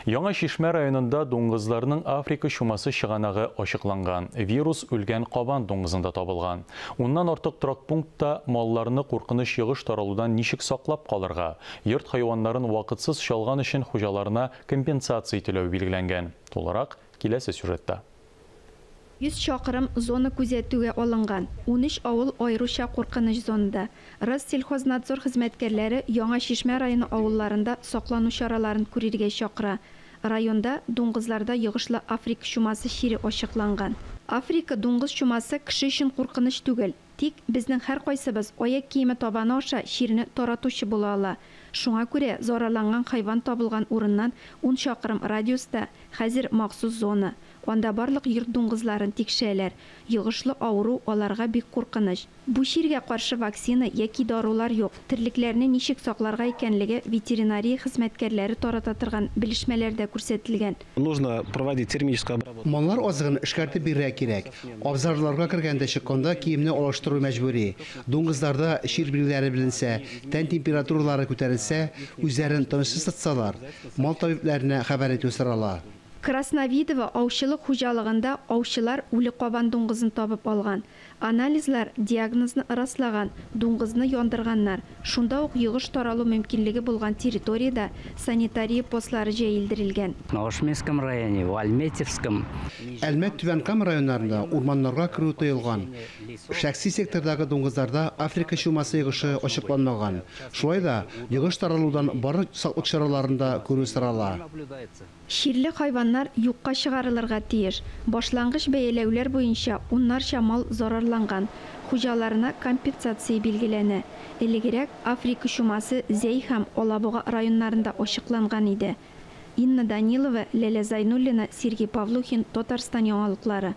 Яңа Чишмә районында дуңгызларның Африка чумасы чыганагы ачыкланган. Вирус үлгән кабан дуңгызында табылган. Уннан артык торак пунктта малларны куркыныч йогыш таралудан ничек саклап калырга? Йорт хайваннарын вакытсыз чалган өчен хуҗаларына компенсация түләү билгеләнгән. Тулырак киләсе сюжетта. 100 чакрым зона күзәтүгә алынган. 13 авыл аеруча куркыныч зонада. Россельхознадзор хезмәткәрләре Яңа Чишмә районы авылларында саклану чараларын күрергә чакыра. Районда дуңгызларда йогышлы Африка чумасы чире ачыкланган. Африка дуңгыз чумасы кеше өчен куркыныч түгел. Тик безнең һәркайсыбыз аяк киеме табаны аша чирне таратучы була ала. Шуңа күрә зарарланган хайван табылган урыннан 10 чакрым радиуста хәзер махсус зона. Анда барлык йорт дуңгызларын тикшерәләр. Йогышлы авыру аларга бик куркыныч. Бу чиргә каршы вакцина яки дарулар юк. Терлекләрне ничек сакларга икәнлеге ветеринария хезмәткәрләре тарата торган белешмәләрдә күрсәтелгән. Нужно проводить термическую обработку. Маллар азыгын эшкәртеп бирергә кирәк. Абзарларга кергәндә, чыкканда киемне алыштыру мәҗбүри. Дуңгызларда чир билгеләре беленсә, тән температуралары күтәрелсә, үзләрен тынычсыз тотсалар, мал табибләренә хәбәр итү сорала. Красновидово аучылык хуҗалыгында аучылар үле кабан дуңгызын табып алган. Анализлар диагнозны раслаган, дуңгызны яндырганнар. Шунда ук йогыш таралу мөмкинлеге булган территориядә санитария постлары җәелдерелгән. В Новошминском районе, в Альметьевском. Әлмәт, Түбән Кама районнарында урманнарга керү тыелган. Шәхси сектордагы дуңгызларда Африка чумасы йогышы ачыкланмаган. Шулай да йогыш таралудан барлык саклык чараларын да күрү сорала. Чирле хайваннар юкка чыгарылырга тиеш. Башлангыч бәяләүләр буенча уннарча мал зарарланган. Хуҗаларына компенсация билгеләнә. Элегрәк Африка чумасы Зәй һәм Алабуга районнарында ачыкланган иде. Инна Данилова, Ләлә Зайнуллина, Сергей Павлухин, Татарстан яңалыклары.